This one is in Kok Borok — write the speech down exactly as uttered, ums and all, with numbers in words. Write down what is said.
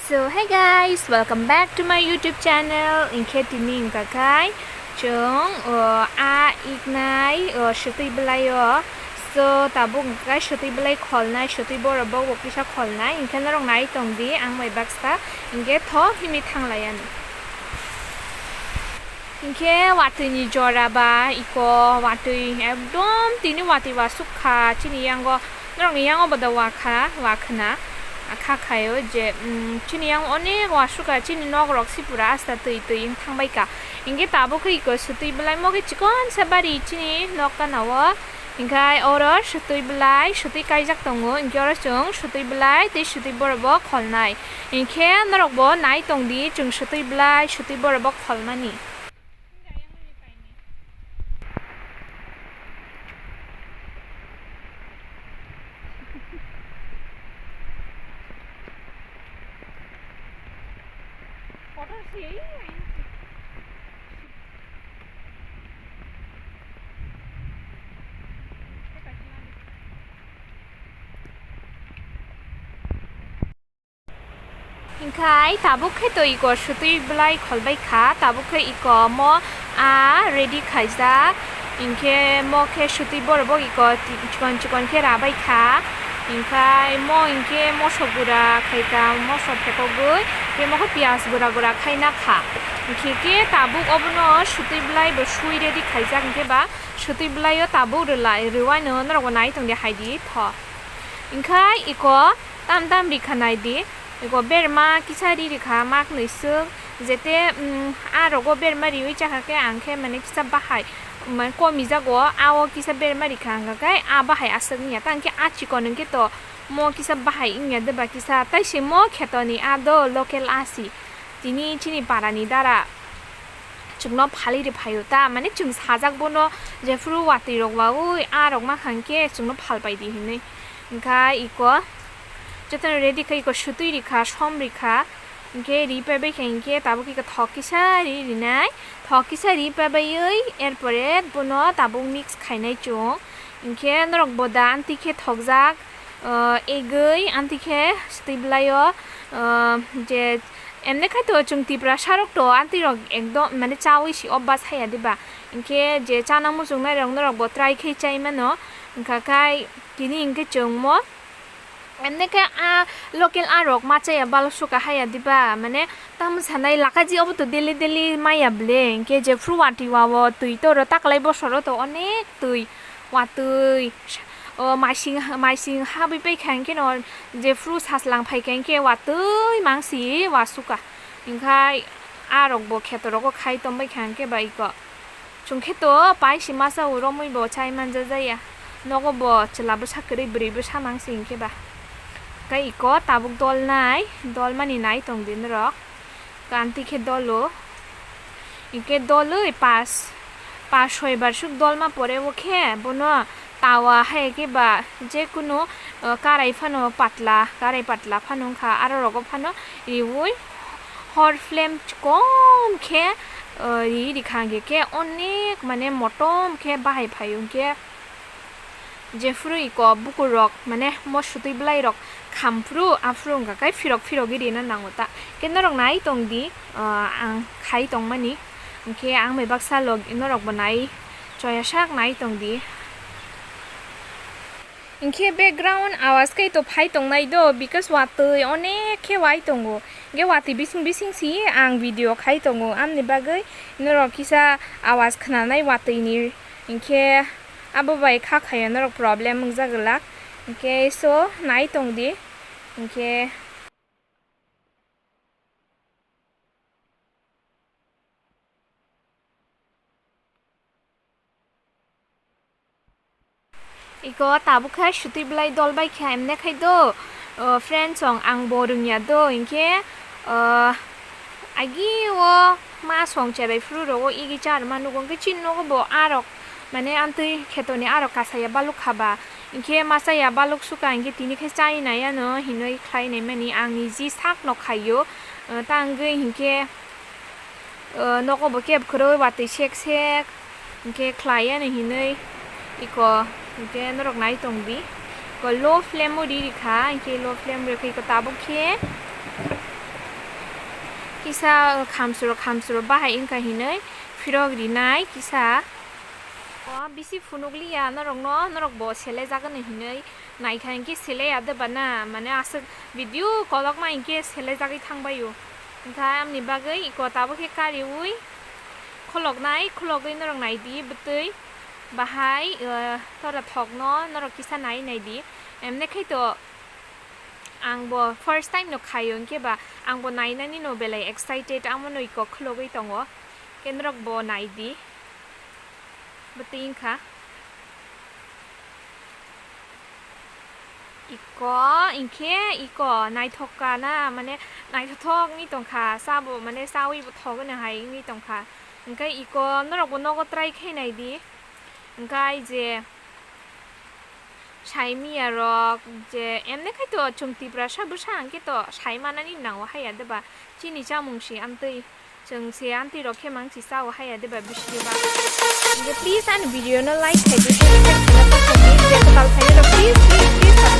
So hey guys, welcome back to my YouTube channel. Hinkhe tini wngkha khai chwng, o, a iknai, o, swtwi bwlaio. So tabuk wngkha khai swtwi bwlai kholnai, swtwi borok bo kisa kholnai. Hinkhe norok nai tongdi, ang bai baksa hinkhe tho himwi thanglaiani. Hinkhe watwi ni jora ba iko watwi ekdom tini watwi wasuk kha chini yango, norok ni yango bo da wakha, wakhna kha khaio je, mm, chini yango onek wasuk kha, chini nok rok si pura asta twi twi wng thang bai kha. Hinkhe tabuk khe iko swtwi bwlai mo khe chikon sa bari chini nok gana o. Hinkhe oro swtwi bwlai, swtwi kaijak tongo, hinkhe oro chwng swtwi bwlai tei swtwi borok bo kholnai. Hinkhe norok bo nai tongdi, chwng swtwi bwlai, swtwi borok bo kholmani. Hinkhe tabuk khe to iko swtwi bwlai kholbai kha, tabuk khe iko mo a ready khaijak. Hinkhe mo khe swtwi borok bo iko chikon chikon khe rabai kha. Hinkhe mo hinkhe moso gura khaika, moso phekogwi, hinkhe mo khe piyaj gura gura khaina kha. Hinkhe khe tabuk obono swtwi bwlai bo sui ready khaijak, hinkhe ba swtwi bwlaio tabuk rwlai, rwwaino norok bo nai tongdi, haidi tho. Hinkhe iko tam tam rikha naidi, iko berma kisa ri rikha maknwi swk, jete, mm, a rogo berma riwi chakha khe ang khe mane kisa bahai, mane komijago, a o kisa berma rikha hwnkha khe a bahai aswk wngya, tang khe a chikon hwnkhe to mo kisa bahai wngya de ba kisa, tai se mo khetoni a do local a si, tini chini para ni dara. Chwngno phalwi rw phaio ta, mane chwng sajak bono jephuru watwi rok waui a rok ma kha hinkhe chwngno phal pai di hinwi. Hinkhe iko jotono ready kha, iko swtwi rikha, som rikha, hinkhe ri paibai kha, hinkhe tabuk iko thok kisa ri rinai, thok kisa ri paibaiwi erpore bono tabuk mix khainai chwng. Hinkhe norok bo da amtwi khe thokjak, ah, egwi amtwi khe swtwi bwlaio, ah, je emne khai to chwng Tiprasa rok to amtwi rok ekdom mane chaui si obas haya diba. Hinkhe je chana muchungnai rok norok bo try khe chai mano. Hinkha khai tini hinkhe chwng mo emne khe a local a rok ma chaya balo suka haya diba, mane tamo sanai lakaji obo to daily daily maya ble, hinkhe jephuru watwi wa o twi toro taklai bosoro to onek twi watwi, o maising maising habwi paikha hinkhe no jephuru sajlang phaikha hinkhe watwi mangsi wa suka, hinkhe a rok bo kheto rogo khai tongbaikha hinkhe ba iko. Chwng khe to pai si masa o romwi bo chai manja jaya. Nogo bo chwla bwsa kwrwi bwrwi bwsa mang si hinkhe ba. Tei iko tabuk dolnai, dolmani nai tong di norok. Kanti khe dolo. Hinkhe dolwi pas, pas soi bar suk dolma pore o khe bono tawa hai khe ba je kunu, uh, karai phano patla, karai patla phano wngkha, aro rogo phano riui. Hor flame kom khe, uh, ri rikha hwnkhe khe onek mane motom khe bahai phaio hwnkhe jephuru iko bukurok mane mo swtwi bwlairok khamphuru aphuru wngkha khe phirok phirogwi rina nango ta. Khe norok nai tong di, uh, ang khai tongmani, hwnkhe ang bai baksa log norok bo nai choya sak nai tong di. Hinkhe background awas khe to phai tongnai do, because watwi onek khe wai tongo. Hinkhe watwi bising bising si ang video khai tongo, amni bagwi norok kisa awas khnanai watwini, hinkhe abo bai kha khaio norok problem wngjak glak. Hinkhe so nai tong di, hinkhe. Iko tabuk khe swtwi bwlai dol bai kha, emne khai do, o, friends song ang bo rwngya do, hinkhe, o, agi o ma song cherai phuru rogo igi charma nugo, hinkhe chini nogo bo arok, mane amtwi khetoni arok kasaya baluk kha ba, hinkhe ma chaya baluk suka, hinkhe tini khe chai nai ano hinwi khlai nai mani ang niji sak no khaio, o, ta wngwi hinkhe. O, nogo bo kebo kwrwi watwi sek sek hinkhe khlai yani hinwi iko hinkhe norok nai tong di. Iko low flame o ri rikha, hinkhe low flame rikha iko tabuk khe Kisa khamsuro khamsuro bahai wngkha hinwi phirok rinai kisa. O bisi phunukliya norokno, norok bo selejagwno hinwi naikha hinkhe seleya de bana, mane aswk video kolokma hinkhe selejagwi thangbaio. Hinkhe amni bagwi iko tabuk khe kariui khuloknai, khulogwi norok naidi bwtwi bahai, eh, tora thokno norok kisa nai naidi. Emne khai to ang bo first time no khaio, hinkhe ba ang bo nainani no belai excited, amo no iko khulogwi tongo. Khe norok bo naidi. Bwtwi wngkha. Iko, hinkhe iko naithok ka na, mane naithothok wngwi tongkha, sabo mane chawi bo thok wngwi hai wngwi tongkha. Hinkhe iko norok bo nogo try khai naidi. Hinkhe ai je saimiyarok je emne khai to chwng Tiprasa bwsa hinkhe to saimanani nango haiya de ba, chini chamung se amtwi. Chwng se amtwi rok khe mang si chao haiya de ba bisi ba. Hinkhe please ani video no like khai di, subscribe khaina ta khaidi, je kwtal phainai rok please, please, please subscribe.